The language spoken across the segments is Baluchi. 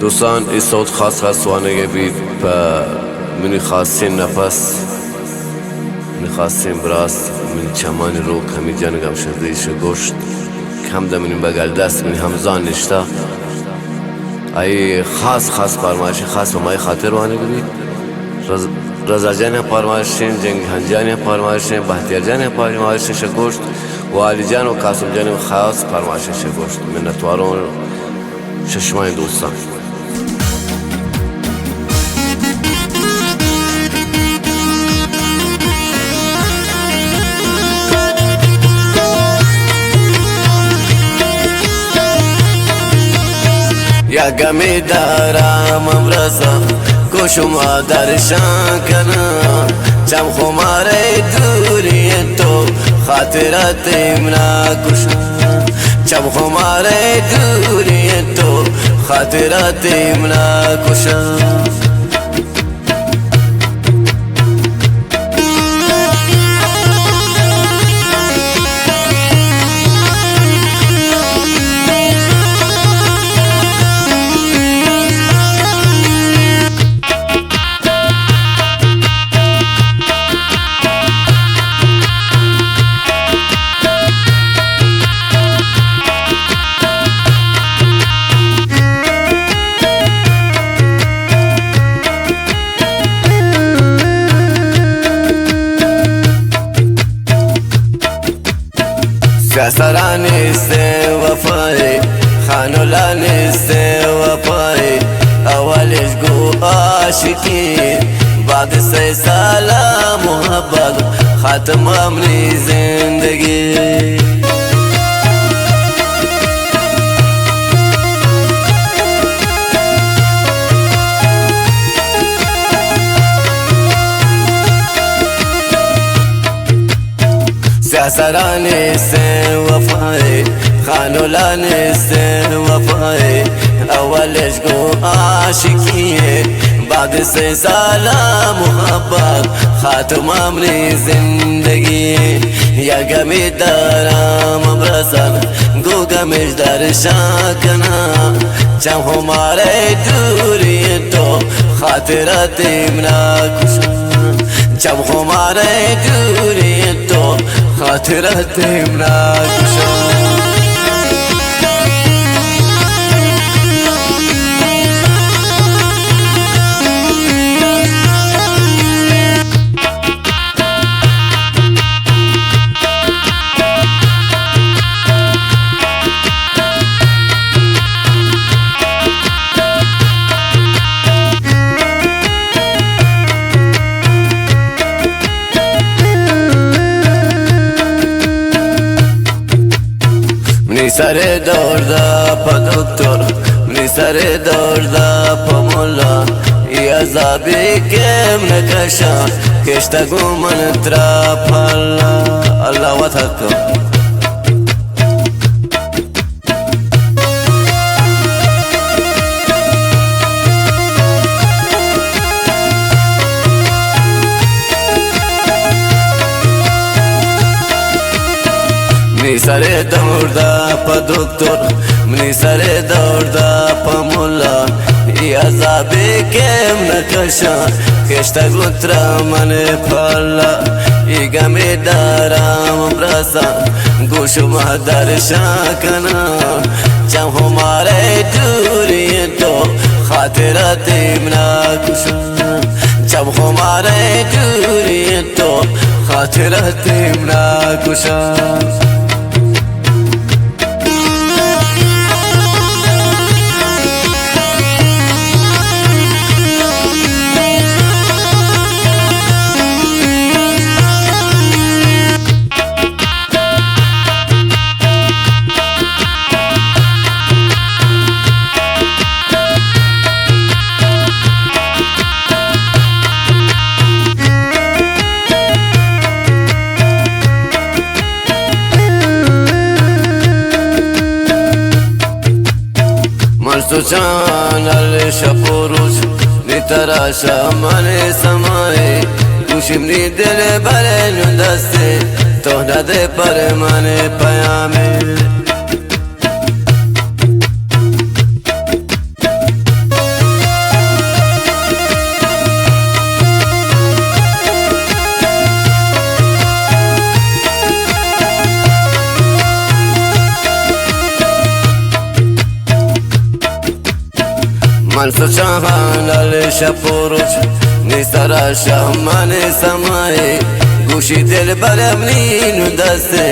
دوستان، اے سوت خاص خاص وانگ ءَ بیت پہ منی خاصیں نپس، منی خاصیں براس، منی چمانی روک ہمے جنگ ہم شدیش گوشت کہ ہمدا منی بگل دست منی ہمزان نشتہ۔ آئی خاص خاص پرمائش خاص پہ مئے خاطر وانگ بیت۔ رز-، رضا جان ءِ پرمائش ایں، جنگ ہنجان ءِ پرمائش ایں، بہتیار جان ءِ پرمائش ایں شہ گوشت، و علی جان و قاسم جان ءِ خاص پرمائش ایں شہ گوشت۔ منتواروں شہ شمئے دوستاں۔ یک گمے دارا من برساں، گوں شما درشان کناں۔ چم خمارے دوری تو خاطرات منا کشاں۔ چم خمارے دوری تو خاطرات منا کشاں۔ سیاسرا نیست وفائے، خانولا نیست وفائے، اولش گو عاشقی، بعد سے سالا محبت، خاتمہ منی زندگی۔ سیاسرا نیست وفائے، خانولا نیست وفائے، اولش گو عاشقی، بعد سے سالا محبت، خاتمہ منی زندگی۔ یک گمے دارا من برساں، گوں گمش درشان کناں۔ چم خمارے دوری تو خاطرات منا کشاں۔ چم خمارے دوری تو خاطرات منا کشاں۔ منی سر ءِ دور دا پہ دکتر، منی سر ءِ دور دا پہ ملا، اے عذابے کہ من کشاں، کشتہ گوں من ترا پہ اللہ۔ اللہ وت حق۔ منی سر ءِ دور دا پہ دکتر، منی سر ءِ دور دا پہ ملا، اے عذابے کہ من کشاں، کشتہ گوں ترا من پہ اللہ۔ اے گمے دارا من برساں، گوں شما درشان کناں۔ چم خمارے دوری تو خاطرات منا کشاں۔ چم خمارے دوری تو خاطرات منا کشاں۔ من سوچان ال شپ و روچ، نی ترا شہ من سمائے، گوشی منی دل برے نو دستے، تو ندے پر من پیامے۔ من سوچاں ہانل شپ و روچ، نی سرا شہ من سمائے، گوشی دلبر منی نوں دستے،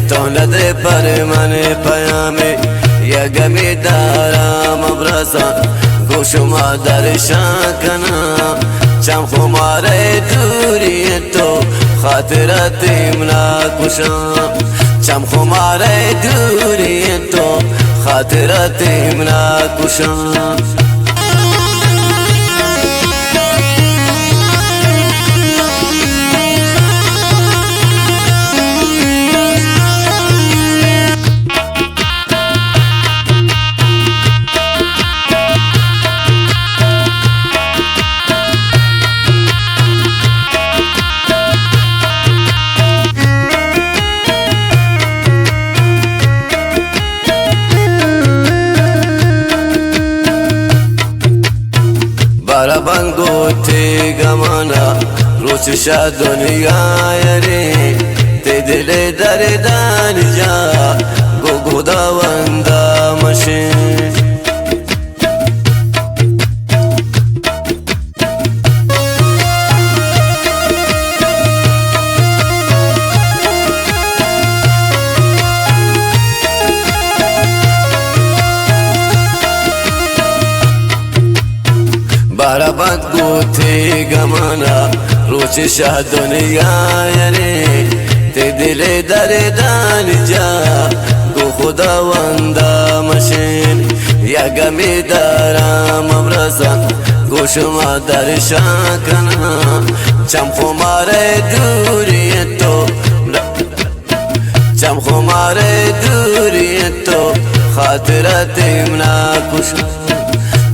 تو ندے پر من پیامے، یا گمی دارا مبرساں، گوش ما درشان کناں، چم خمارے دوری تو، خاطرت منا کشاں۔ چم خمارے دوری تو، خاطرت منا کشاں۔ بارا بنگو تے گمانا، روچ شہ دنیا یری، تے دل دردانی جا، گو خداوندا مشین۔ بارا بند گوتے گمانا، روچ شہ دنیا یری، تے دل دردانی جا، گو خداوندا مشین، یا گمی دارا مبرساں، گوش ما درشان کناں، چم خمارے دوری تو، چم خمارے دوری تو، خاطرت منا کشاں۔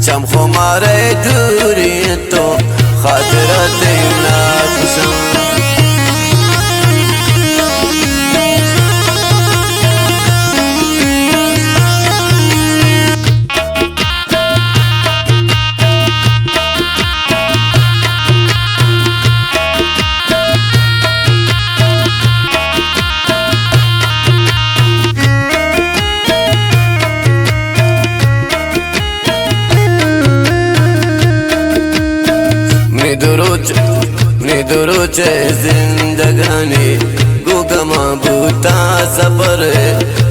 چم خمارے دوری تو، خاطرت منا کشاں۔ نی دو روچ، نی دو روچ زندگانی، گو گماں بوتا سفر،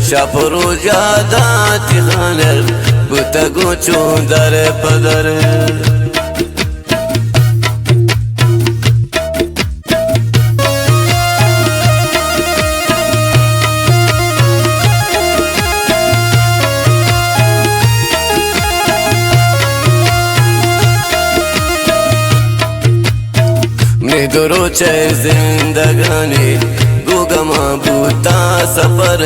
شپ روچ یاداں تی خانر، بوتا گو چون در پدر۔ نی دو روچ زندگانی، گو گماں بوتا سفر،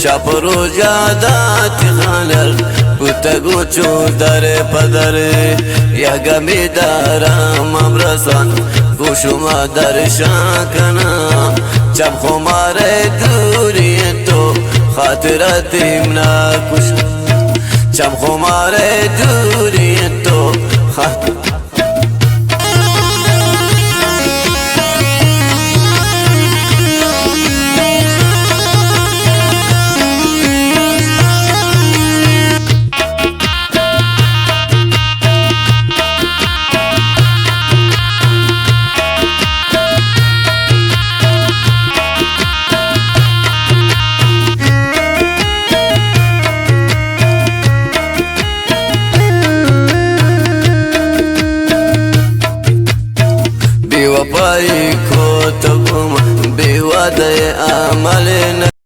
شپ روچ یاداں تی خانر، بوتگوں چو در پدر، یا گمی دارا مبرساں، گوش ما درشان کناں، چم خمارے دوری تو، خاطرت منا کشاں، چم خمارے دوری تو، خاطر بے وفائی کو تو گم، بے وعدہ عمل نہ